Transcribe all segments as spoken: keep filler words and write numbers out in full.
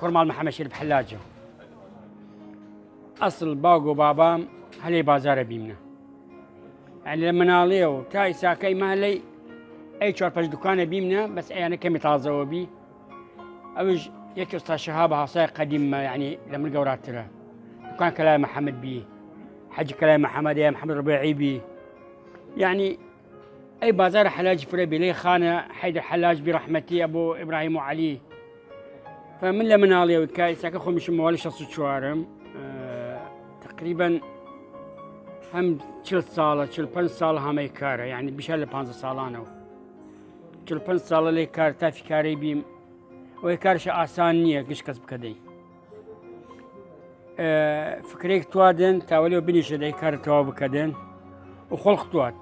کوڕ ماڵ محەمەد شەریف حەلاجە. ئەسڵ باوگ و بابام هەلەی بازارە بیمنە. یعنی، لە مناڵیەو تا ئیساکە ئیمە هەلەی ئەی چوار پەنج دوکانە بیمنە، بەس ئەیانە کەمی تازەوە بی. ئەویش یەکی ئوستا شەهابە هاسای قەدیممە، یعنی، لە من گەوراترە. دوکان کەلای محەمەد بی، حەجی کەلای محەمەد، یا محەمەد ڕبیعی بی. یعنی، ئەی بازار حەلاج فرە بی، لەی خانە حەیدر حەلاج بی ڕەحمەتی، ئەبو ئیبراهیم و عەلی. فمن لە مناڵیەوە کە ئیساکە خۆمیشم مەوالی شەست و چوارم، ئە، تقریباً هەم چل ساڵە، چل پەنج ساڵە هەمەی کارە، یعنی بیشتر لە پانزە ساڵانەوە. چل پەنج ساڵە لەی کار تافی کارەی بیم، و ئەی کارش ئاسان نییە گشت کەس بکەدەی. ئە، فکرێک توادن تا وەلیەوە بنیشە دەی کار تەواو بکەدن و خەڵق تواد.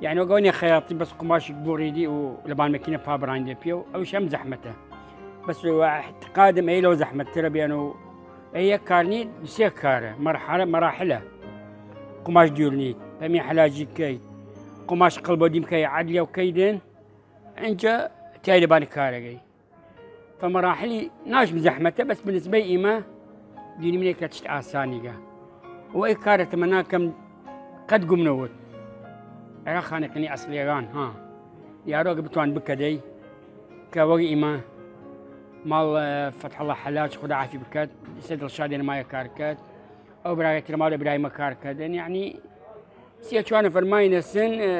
یعنی، وەگەونێ خەیاڵتی بەس قوماشیک بوڕیدی و لەبان مەکینە پا بڕاندێ پیە و ئەوش هەم زەحمەتە. بەس وە اعتقادم ئەی لەو زەحمەتترە بیان و ئەی یەک کار نی، سێ کارە، مەرحەلە، مەراحلە. قوماش دیورنیت، پەمی حەلاجی کەیت، قوماش قەلبۆدیم کەی، عەدلیەو کەیدن، ئینجا تیای لەبان کارەگەی. فمەراحلی ناش زەحمەتە، بەس بنسبەی ئیمە دینی منێ کە چشت ئاسانیگە. و ئەی کارە تەمەنا کەم قەت گوم نەوت. ئەرا خانەقینی ئەسڵیەگان، ها. یاروەگە بتوان بکەدەی کە وەگ ئیمە ماڵ، ئە، فەتحەڵڵا حەلاج خودا عافی بکەت، سێ دڵشادێن مایە کار کەت. ئەو براگەی ترە ماڵ ئیبراهیمە کار کەدن، یعنی، سێ چوار نەفەر ماینە سن، ئە،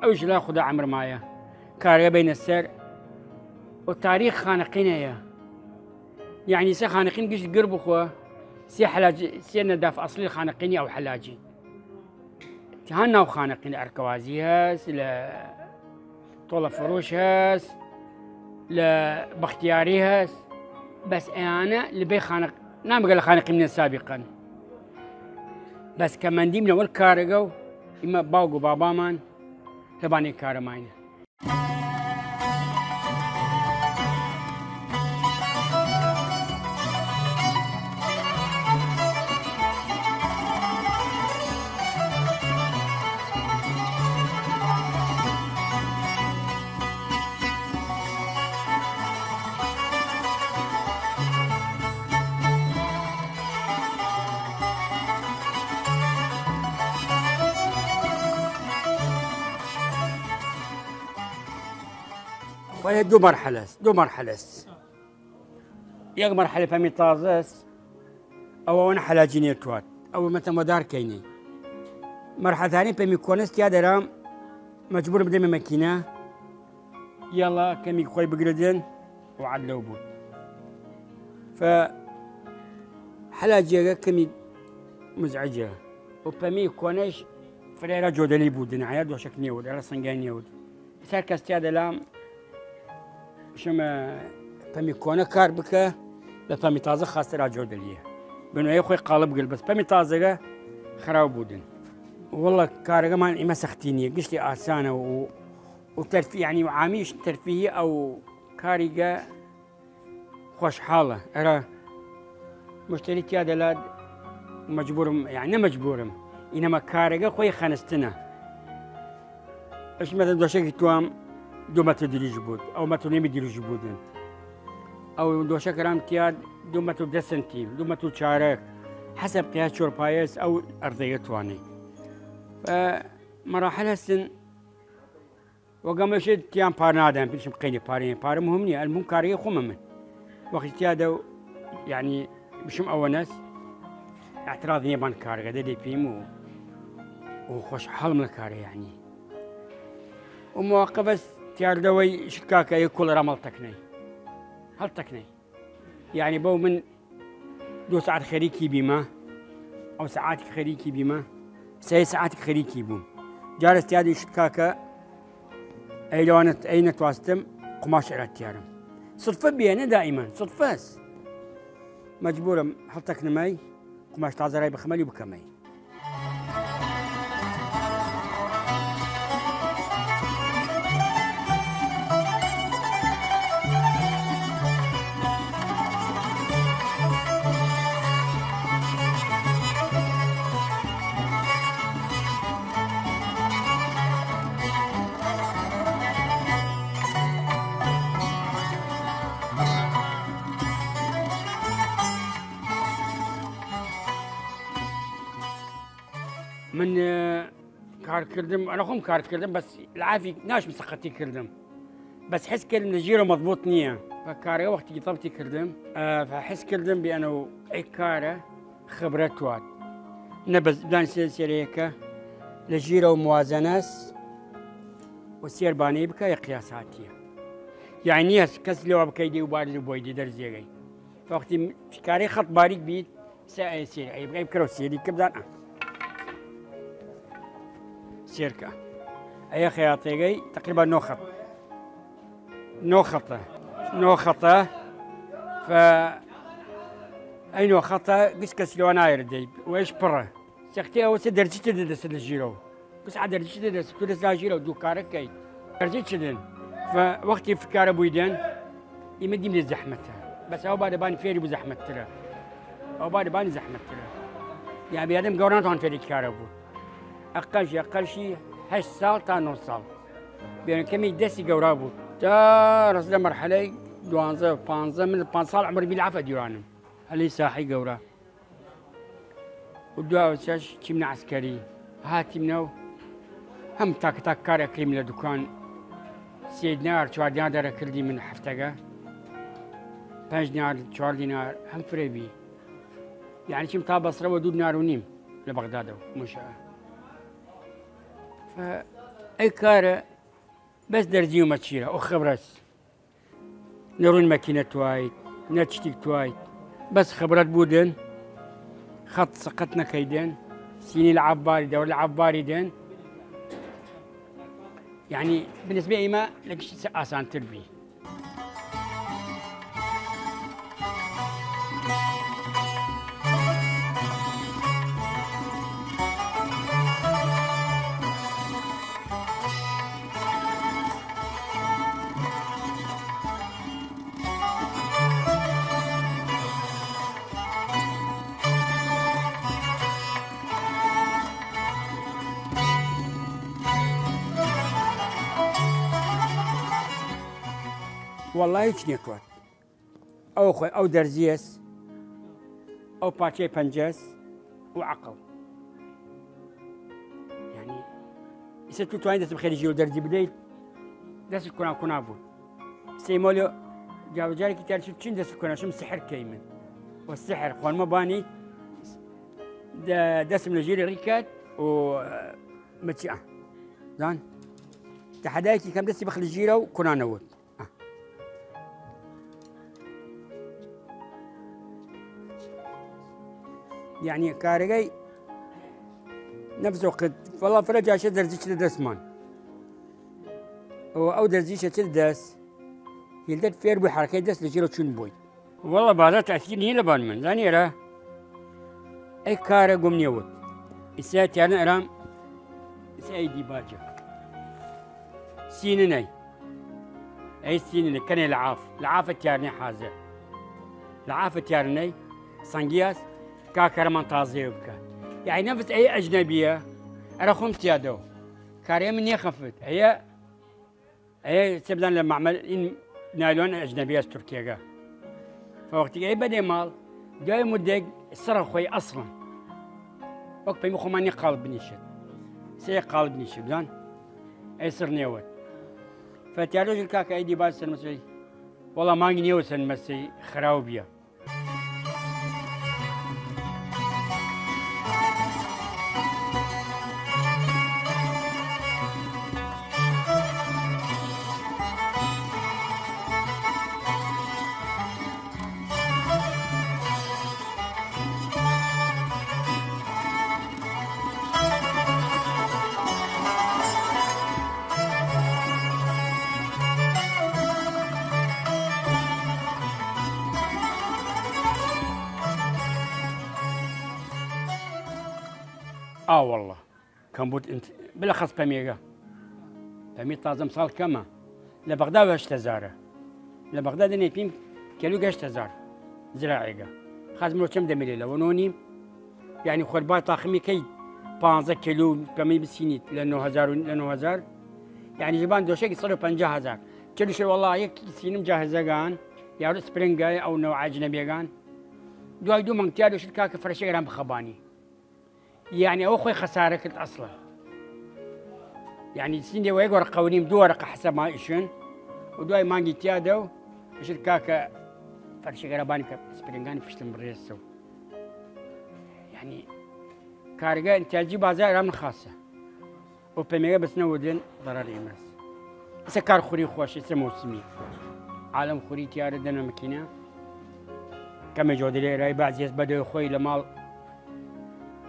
ئەوش لا خودا عەمر مایە. کارگە بینە سەر و تاریخ خانەقینەیە. یعنی، سێ خانەقین گشت گر بخوا، سێ حەلاج، سێ نەداف ئەسڵی خانەقینی ئەو حەلاجی. هەر ناو خانەقین ئەرکەوازی هەس، لە تۆڵە فروش هەس، لە بەختیاری هەس، بەس ئەیانە لە بێ خانە، نامگە لە خانەقی منە سابقەن. بەس کە مەندیم لەوەل کارەگە و ئیمە باوگ و بابامان لەبانەی کارەماینە. وەێ دوو مەرحەلەس، دوو مەرحەلەس. یەک مەرحەلە پەمی تازەس، ئەوە وەنە حەلاجی نێتوات. ئەوە مەتەمەدار کەینەی. مەرحەلەتانی پەمی کۆنەس تیا دەرام، مەجبوور بدەمێ مەکینە. یەڵا کەمی خوەی بگردن و عەد لەو بود. فە حەلاجیەگە کەمی مزعجە. و پەمی کۆنەش فرەیرا جۆدەلی بودن، عیا دۆشەک نێود، ئەرا سنگای نێود. سەر کەس تیا دەلام شمە پەمی کۆنە کار بکە، لە پەمی تازە خاستر ئاجۆ دەلیە. بنوێ خوەی قاڵب گل، بەس پەمی تازەگە خراو بودن. وەڵا کارەگەمان ئیمە سەختی نییە، گشتی ئاسانە و، و تەرفی، یعنی، و عامیش تەرفیهی ئەو کاریگە خوەشحاڵە. ئەرا مشتری تیا دەلاد مەجبورم، یعنی، نە مەجبورم، ئینەما کارەگە خوەی خەنستنە. ئەش مەتەن دۆشەکی توام دو مەتر دریژ بود، ئەو مەتر نیمی دریژ بودن. ئەو دۆشەکەرام تیاد دو مەتر دە سنتیم، دو مەتر چارەک، حەسەب قیاس چۆرپایەس ئەو ئەرزەگە توانێ. فە مەراحل هەستن، وەگەمەشێت تیان پار نادەن، پیشم قەینێ پارێ، پارە مهم نییە، ئەلموم کارەی خوەمە من. وەختی تیا دەو، یعنی، بشم ئەوەنەس، اعتراض نییە بان کارەگە، دەدەی پیم و، و خوەشحاڵم لە کارە، یعنی. و مواقفەس تیاردەوەی شتکاکە یە کوڵ ئەرا مەڵ تەکنەی. هەڵ تەکنەی. یعنی، بەو من دو ساعت خەریکی بیمە، ئەو ساعتیک خەریکی بیمە، سێ ساعتیک خەریکی بووم. جارەس تیادی شتکاکە ئەی لەوانە ئەی نەتواستم قوماش ئەرا تیارم. صدفە بیە، نە دائیمەن، صدفەس. مەجبورم هەڵتەکنمەی، قوماش تازە رای بخمەلی و بکەمەی. من، ئە، کار کردم، ئەنە خۆم کار کردم، بەس لەعافی ناشم سەقەتی کردم. بەس حس کردم لە ژیرە مەضبوط نییە. فە کارەگە وەختی ضبطی کردم، ئە، فە حس کردم بێنە و ئەی کارە خبرەت وات. نە بەس دان سێ سێرەیەکە لە ژیرە و موازەنەس و سێر بانەی بکە یە قیاس هاتیە. یعنی نییە کەس لەوە بکەی دی و باری بۆی دی دەرزیەگەی. وەختی فکارەی خەت باریک بیت، سێ ئەی سێر، ئەی بگەی بکەرەوە سێری کردان، ئە. سێرکە. ئەیە خەیاتێگەی تقریبا نۆ خەت. نۆ خەتە. نۆ خەتە. فە ئەی نۆ خەتە گشت کەس لەوە نایرە دەی. وەیش پڕە. سەختی ئەوە چە دەرجی چ دەدەسە لە ژیرەوە. بس عە دەرجی چ دەدەسە، تو دەست لا ژیرەوە دوو کارە کەیت. دەرجی چ دن؟ فە وەختی فکارە بوویدن، ئیمە دیم لە زەحمەتە. بەس ئەو بادە بانی فێری بوو زەحمەتترە. ئەو بادە بانی زەحمەتترە. یا بیادم گەوران تان فێری کارە بوو. ئەقەلشی، ئەقەلشی هەشت ساڵ تا نۆ ساڵ. بێنە کەمی دەستی گەورا بوو. تا رەس لە مەرحەلەی دوانزە، پانزە، من پانز ساڵ عمر بیلعافە دیوانم. هەلی ساحی گەورا. و دواوە چەش چیمنە عەسکەری. هاتیمنە و هەم تاک تاک کار ئەکریم لە دوکان. سێ دینار، چوار دینار دەرەکردی من هەفتەگە. پەنج دینار، چوار دینار، هەم فرە بی. یعنی چیم تا بەسرە وە دوو دینار و نیم لە بەغدادەوە، مشە. فە ئەی کارە بەس دەرزی و مەچیرە، ئەو خبرەس. نە روون مەکینە توایت، نە چشتیک توایت. بەس خبرەت بوودن، خەت سەقەت نەکەیدن، سینی لە عەباری دەور لە عەباری دن. یعنی، بنسبە ئیمە لە گشتی ئاسانتر بی. وەڵا هیچ نێکوات. ئەو خوێ، ئەو دەرزیەس، ئەو پارچەی پەنجەس و عەقڵ. یعنی، ئیسە تو توانی دەست بخەری ژیو دەرزی بدەیت، دەست کنا کنا بوو. سەی مۆلیۆ جاوجارێکی تیار شد، چین دەست کنا شم سحر کەی من. و سحر خوانمە بانی، دە-، دەستم لە ژیری ڕیکات و مەچی ئا. زان؟ تەحەدایەکی کەم دەستی بخلی ژیرە و کنا نەوت. یعنی کارەگەی نەفس وەقت، وەڵا فرە جاشە دەرزی چ دەسمان. ئەو، ئەو دەرزیشە چ دەس، هیلدەت فێر بووی حرەکەی دەس لە ژێرە چون بووی. وەڵا بازار تەسیر نییە لە بان من، زانی ئێرە ئەی کارە گوم نیە وت. ئیسا تیارن ئەرام، ئیسا ئەی دیباجە. سیننەی. ئەی سیننە کەنێ لە عاف. لە عافە تیارنەی حازر. لە عافە تیارنەی سەنگیاس کا کەرەمان تازەیە بکە. یعنی نەفس ئەی ئەجنەبیە، ئەرە خۆم تیادەو. کارێ من نیە خەفت. ئەیە ئەیە چێ بدان لە مەعمەل ئین نایلۆن ئەجنەبی ئەس تورکیەگە. فە وەختیگ ئەی بەێ ماڵ، دوای مدەێگ سڕە خوەی ئەسڵەن. وەک پەیمە خۆمان نیە قاڵب بنیشێت. سێ قاڵب بنیشێت، بزان؟ ئەی سڕ نێوەت. فە تیارۆژ کاکە ئەی دیباج سەر مەسەی. وەڵا مانگ نیەوە سەر مەسەی خراو بیە. ئا وەڵا. کەمبوود ئنت-، بلەخەس پەمێگە. پەمی تازەم ساڵ کەمە. لە بەغدا هەشت هەزارە. لە بەغدا دەنێ پیم کێلوگ هەشت هەزار زراعێگە. خاز مرۆ چەم دەمیرێ لە وە نۆ نیم. یعنی خۆر با تاخمی کەی پانزە کێلو پەمی بسینیت لە نۆ هەزار و، لە نۆ هەزار. یعنی ژبان دۆشێکی سەد و پەنجا هەزار. کێلو شێ وەڵا یەک سینم جاهزەگان. یارو سپرنگای ئەو نەوع ئەجنەبیەگان. دوای دوو مەنگ تیا دۆشت کاکە فرەشێگەران بخەبانی. یەعنی ئەوە خوەی خەسارە کرد ئەسڵەن. یەعنی سندێ وەیەک وەرەقە و نیم، دو وەرەقە حسەب ما ئیشن، و دوای مانگی تیادەو ئیشت کاکە فەرشیگەرە بانی کە سپرنگانی پشتم بڕێسە و، یەعنی کارگە ئینتاجی بازار ئەرا من خاسە. و پەمێگە بەس نەودن ضرر ئیمەس. ئیسە کار خوری خوەش، ئیسە موسمی. عالم خوری تیارە دەنە مکینە. کەمێ جۆدلێ ئێرای بعضی هەس بەدەوێ خوەی لە ماڵ،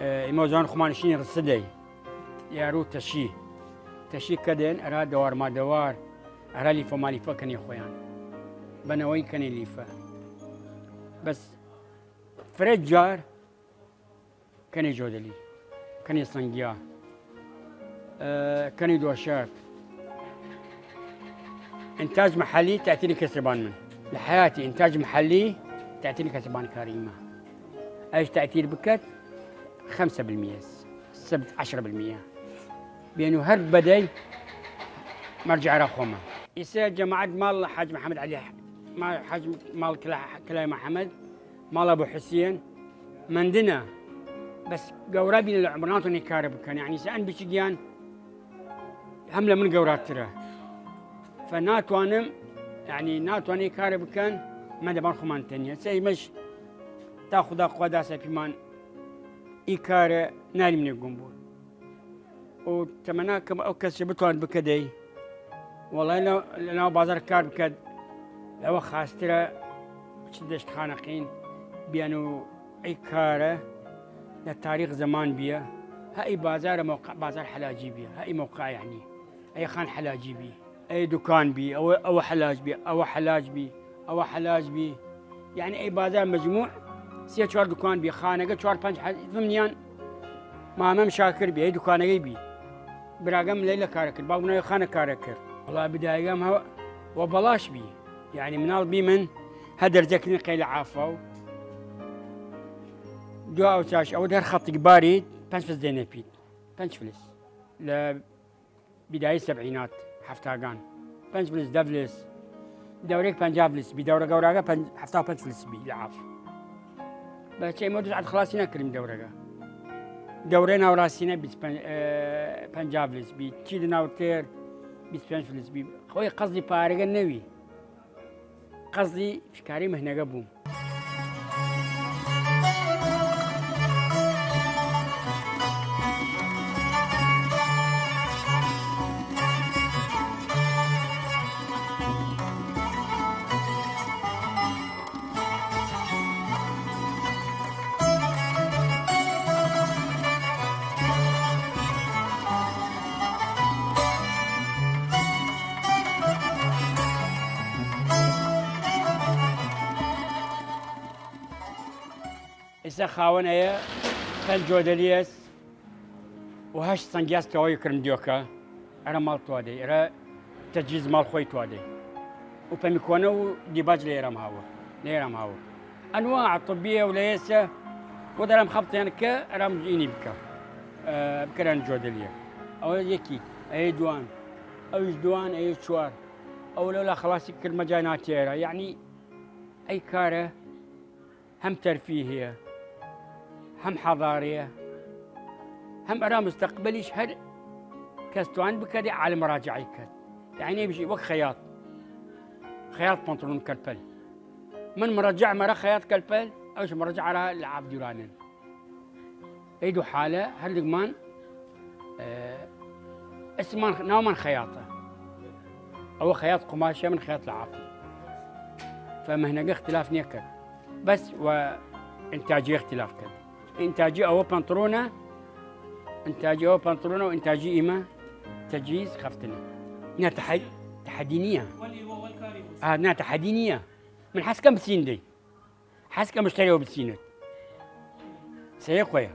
ئێ، ئیمە زان خومانشینی رسدەی. یارو تەشی. تەشی کەدێن ئەرا دەوار ما دەوار. ئەرا لیفە ما لیفە کەنێ خوەیان. بەنەوەی کەنێ لیفە. بەس فرە جار کەنێ جۆدەلی، کەنێ سەنگیا، ئە، کەنێ دۆشەک. ئینتاج محەلی تەئتیری کەسربان من. لە حەیاتی ئینتاج محەلی تەئتیری کەسربان کاریمە. ئەیش تەئتیر بکەد خەمسە بالمیە، سەبت عەشرە بالمیە. بێنو هەر بەدەی مەرجع ئەرا خوەمە. ئیسە جەماعەت ماڵ حاج محەمەد عەلی، ما حاج ماڵ کلا-، کلای محەمەد، ماڵ ئەبو حسین، مەندنە. بەس گەورا بینە لە عمر ناتوانێ کارە بکەن. یەعنی سە ئەن بچگیان هەم لە من گەوراترە. فە ناتوانم، یەعنی ناتوانێ کارە بکەن، مە دەبان خوەمان تەنیا. سە ئیمەش تا خودا قوا داسە پیمان ئی کارە ناریمنێ گوم بوون. و تەمەنا کەم ئەو کەسە بتوان بکەدەی. وەڵای لە، لە ناو بازار کار بکەد، لەوە خاسترە چ دەشت خانەقین بیان و ئەی کارە لە تاریخ زەمان بیە. هە ئی بازارە موقع، بازار حەلاجی بیە. هە ئی موقع یەعنی. ئەی خان حەلاجی بی. ئەی دوکان بی، ئەوە، ئەوە حەلاج بی، ئەوە حەلاج بی، ئەوە حەلاج بی. یەعنی ئەی بازار مەجموع سێ چوار دوکان بی، خانەگە چوار پەنج حەز-، زمنیان مامەم شاکر بی، ئەی دوکانەگەی بی. براگەم لەیلە کارە کرد، باوگناوی خانە کارە کرد. وەڵا بدایگەم هەوە وە بەڵاش بی. یەعنی مناڵ بی من هە دەرجە کردن قەیلە عافاو. دو ئەو چاش ئەوە دەر خەتیک باری پەنج فلس دێنێ پیت. پەنج فلس. لە بیدایی سەبعینات، هەفتاگان. پەنج فلس، دە فلس. دەورێک پەنجا فلس بی، دەورە گەوراگە پەنج، هەفتا و پەنج فلس بی لە عاف. بە چەی مە دو ساعت خلاسی نەکردیم دەورەگە. دەورەی ناوڕاستینە بیست پەنج، ئێ، پەنجا فلس بی. چی دە ناوتر بیست پەنج فلس بی. خوەی قەزدی پارەگە نەوی. قەزدی فکاری مەهنەگە بووم. ئیسە خاوەن ئەیە پەنج جۆدەلی ئەس و هەشت سەنگیاس تەواوی کرم دیۆکە. ئەرە ماڵ توادەی، ئەرە تەجیز ماڵ خوەی توادەی. و پەمی کۆنە و دیباج لە ئێرام هاوە، لە ئێرام هاوە. ئەنواع طبیە و لە ئێسە و دەرام خەبتیان کە ئەرام ئینی بکە. ئە، بکەران جۆدەلیە. ئەوە یەکی، ئەیە دوان، ئەویش دوان، ئەیە چوار. ئەو لەولا خلاسی کرمە جای ناتیێرە. یەعنی ئەی کارە هەم تەرفیهیە، هەم حەضاریە، هەم ئەرا مستەقبەلیش هەر کەس توان بکەێ عالم مراجعەی کەد. یەعنی بژی وەک خەیاط، خەیاط پەنتڵون کەلپەل. من مراجع مەرە خەیاط کەلپەل، ئەوش مراجع ئەرا لە عاف دیرانن. ئەی دو حالە هەردگمان، ئە، ئەسمان ناومان خەیاطە. ئەوە خەیاط قوماشە، من خەیاط لە عافی. فە مەهنەگە اختلاف نیەکەن. بەس و ئینتاجی اختلاف کەن. ئینتاجی ئەوە پەنتڵۆنە، ئینتاجی ئەوە پەنتڵۆنە و ئینتاجی ئیمە تەجیز خەفتنە. نه تەحە-، تەحەدی نییە. ئا، نه تەحەدی نییە. من حەز کەم بسین دەی. حەز کە مشتری و بسینت. سەیە خوەیە.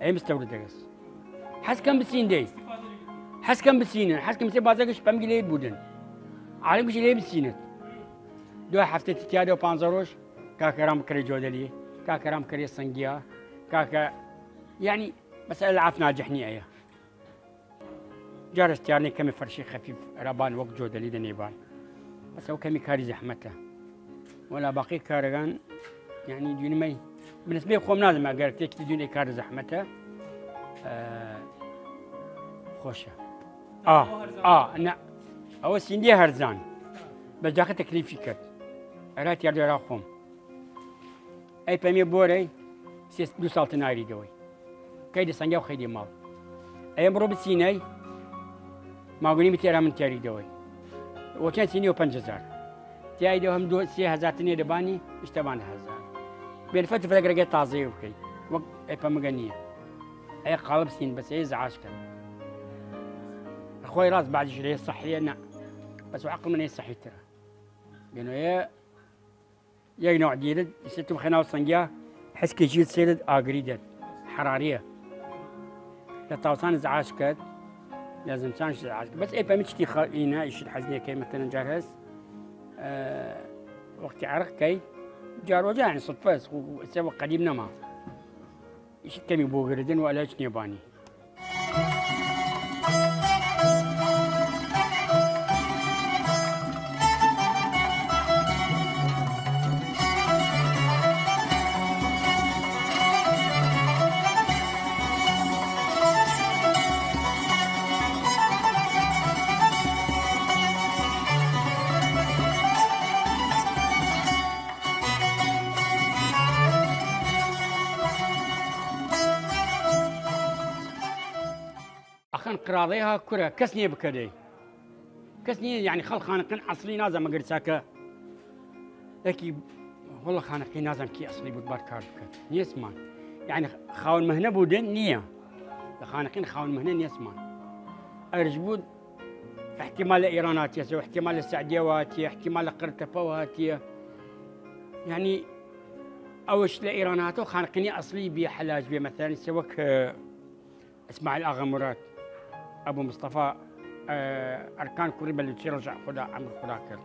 ئەی مستەورد دەگەس. حەز کەم بسین دەی. حەز کەم بسینن. حەز کەم سێ بازەگەش پەمگی لێ بودن. عالم گشی لێ بسینت. دو هەفتە تیادە و پانزە ڕۆژ. کاکەرام کرێ جۆدەلی. کاکەرام کرێ سەنگیا. کاکە، یعنی، مەسەلە لە عاف ناجح نیە ئەیە. جارەس تیارنەی کەمێ فەرشی خەفیف ئەرا بان وەک جۆدەلی دەنێ بان. بەس ئەو کەمی کاری زەحمەتە. وەلا باقی کارەگان، یەعنی، دوینمەی، بنسبەی خۆم نازم ئەگەر تێکی دوینەی کار زەحمەتە. ئە، خوەشە. ئا، ئا، نە. ئەوە سیندی هەرزان. بەس جاخە تەکلیفی کرد. ئەرا تیار دەرا خۆم. ئەی پەمێ بۆرەی سێ، دو ساڵ تناری دەوەی. کەی دە سەنگە و خەیدی ماڵ. ئەی ئەمڕۆ بچینەی ماگونی بتێرا من تیاری دەوەی. وەچەن سینی و پەنج هەزار. تیای دەو هەم دو سێ هەزار تنێ دەبانی، اشتبان هەزار. بێن فەت فەت گرگە تازەی بکەی. وەک ئەی پەمگە نییە. ئەی قاڵب سین بەس ئەی زعاش کەن. خۆی ڕاست بعدیش لێ صحیە نە. بەس عقل من ئەی صحیح ترە. بێنۆیە یەک نوع دیرد، ئیسە تو خەناو سەنگیا، حس کەیشید سێرد ئاگری دەد، حەراریە. لە تاوسان زعاش کەد، لە زمسانش زعاش کەد. بەس ئەی پەمی چتی خە-، ئینە ئیشید حەزنیە کەی مەتەنن جار هەس، ئە، وەختی عرق کەی، جار وەجا یعنی صدفە هەس، خو ئیسە وە قەدیم نەما. ئیشید کەمی بۆ گردن و ئەلاچ نیەبانی. ئەخەن قراڵەی ها کورە، کەس نیە بکەدەی. کەس نیە، یعنی خەڵ خانقین ئەسڵی نازە مەگەر چاکە. یەکی وەڵا خانقین نازم کی ئەسڵی بود بار کار بکەد. نیەسمان. یعنی خاون مەهنە بودن نیە. لە خانقین خاون مەهنە نیەسمان. ئەرش بود احتمال لە ئێران هاتیە، سەو احتمال لە سعدیە هاتیە، احتمال لە قرتەپە هاتیە. یعنی ئەوش لە ئێران هاتەوە خانقینی ئەسڵی بێ حەلاج بێ مەسەلەن سەوەک، ئیسماعیل ئاغا مراد، ئەبو مستەفا، ئە، ئەرکان کوڕی بەلوچی ڕەجا خودا عەمر خودا کرد.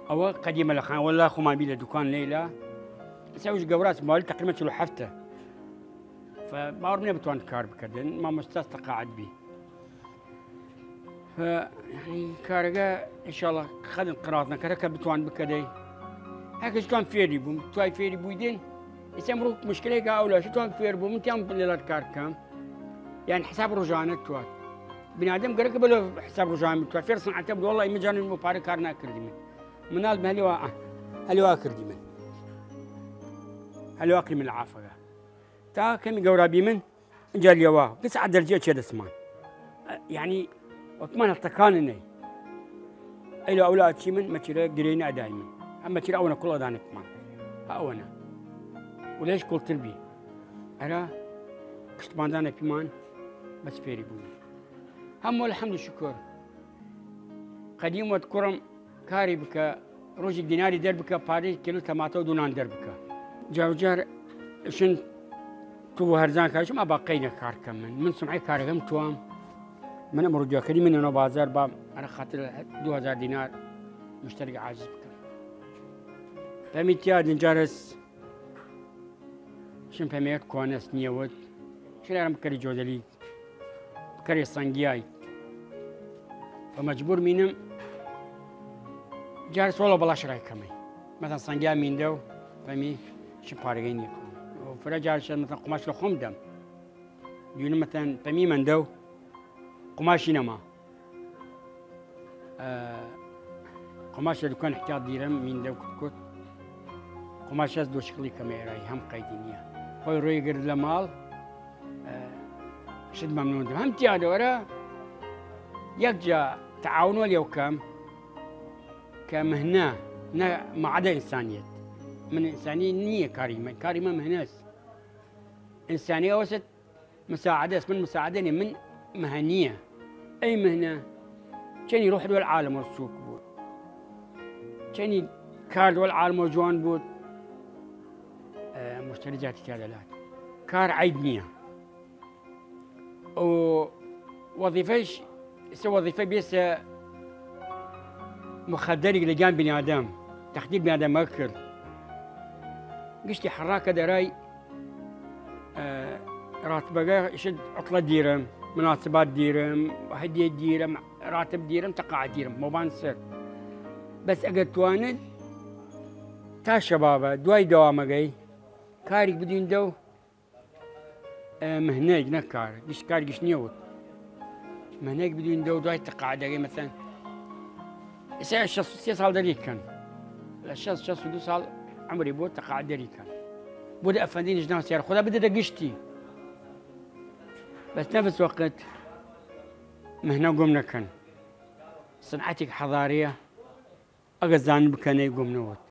ئەوە قەدیمە لە خان، وەلا خومان بی لە دوکان لەیلا. ئیسا وش گەوراس مالی تەقریبەن چل و هەفتە. فە باوەڕ نیە بتوان کار بکردن، مامۆستاس تەقاعد بی. فە، یعنی، کارگە، ئینشاءاللە، خەدن قرات نەکەرە کە بتوان بکەدەی. هەکە توان فێری بووم، توای فێری بوویدن. ئیسە ئەمڕۆ مشکلەیەکە ئەولا، شتوان فێر بووم، تیام لەلات کار کەم. یعنی، حساب ڕۆژانە توات. بنادم گەرەکە بەلۆ حساب ڕۆژانە توات. فێر صنعەتە بوو، وەڵی، من جانم بۆ پارە کار ناکردی من. منال هەلێوا، هەلێوا کردی من. هەلێوا کردی من لە عافەگە. تا کەمی گەورا بی من، ئنجا لێوا، گس عە دەرجە چێ دەسمان. یعنی، وەکمان هەڵتەکانن نەی. ئەیلا ئەولا چی من، مەچیرە گرێی نادای من. ئەم مەچیرە ئەوەنە کوڵ ئەدانێکمان. ها ئەوەنە. ولێش کوڵتر بی. ئەرا، کشتماندانە پیمان، بەس فێری بووی. هەموو الحمد شکر. قەدیم وەت کوڕم کاری بکە، ڕۆژیک دیناری دەر بکە، پارەی کیلو تەماتە و دوونان دەر بکە. جار جار شن تو هەرزان کارشم ئەبا قەینە کار کەم من. من سمعی کارەکەم توام. من ئەمڕۆ دوکەنی من ئەنە بازار بام، ئەرە خاطر دو هەزار دینار مشتەرگ عاجز بکەم. فەمی تیا دنجارس شن فەمیەت کوانەس نیەوت. شن ئەرم کەری جۆدەلی. کەرێ سەنگیای. و مەجبور مینم جار سۆڵە بەڵاش ڕای کەمەی. مەسەن سەنگیا میندە و فەمی شن پارگەی نیەکەم. و فرە جار شن مەسەن قماش لە خۆم دەم. دیونم مەسەن فەمی مەندە و قماشی نەما. ئە، قماش لە دوکان احتیاط دیرم، میندە و کوت کوت. قماش هەس دۆشکڵی کەمە ئێرای، هەم قەیدی نییە. خۆی ڕۆی گرد لە ماڵ، ئە، شت مەمنون دم. هەم تیا دەوەرە، یەک جا تعاون وەلیەو کەم، کە مهنە، نە مەعەدە ئینسانیەت. من ئینسانی نییە کاری من، کاری من مهنەس. ئینسانی ئەوەسە مساعدەس، من مساعدە نیە، من مهنیە. ئەی مهنە، چەنی روح دول عالم سوک بود. چەنی کار دول عالم جوان بود. ئە، مشتری جاتی تیا دەلات. کار عیب نییە. و وەزیفەیش، سە وەزیفە بێسە مخدریگ لە گیان بنیادم، تەخدیر بنیادم مەکرد. گشتی حراکە دەرای، ئە، راتبەگە شت عطلە دیرم، مناسبات دیرم، هەدیە دیرم، راتب دیرم، تەقاعد دیرم، مۆبان سەر. بەس ئەگەر توانت تا شەبابە دوای دەوامەگەی کاریگ بدین دەو مهنەیگ نەکار، گشت کار گشت نیەوت. مهنەیگ بدوین دەو دوای تقاعدەگەی، مەسەلەن، ئیسە شەست و سێ ساڵ دەری کەن. لە شەست، شەست و دو ساڵ عمری بۆ تقاعد دەری کەن. بۆ دە ئەفەندی نژدان سیار خودا بدە دە گشتی. بەس نەفس وەقت مهنە گۆم نەکەن. صنعەتیگ حەضاریە. ئەگە زان بکەنەی گۆم نەوت.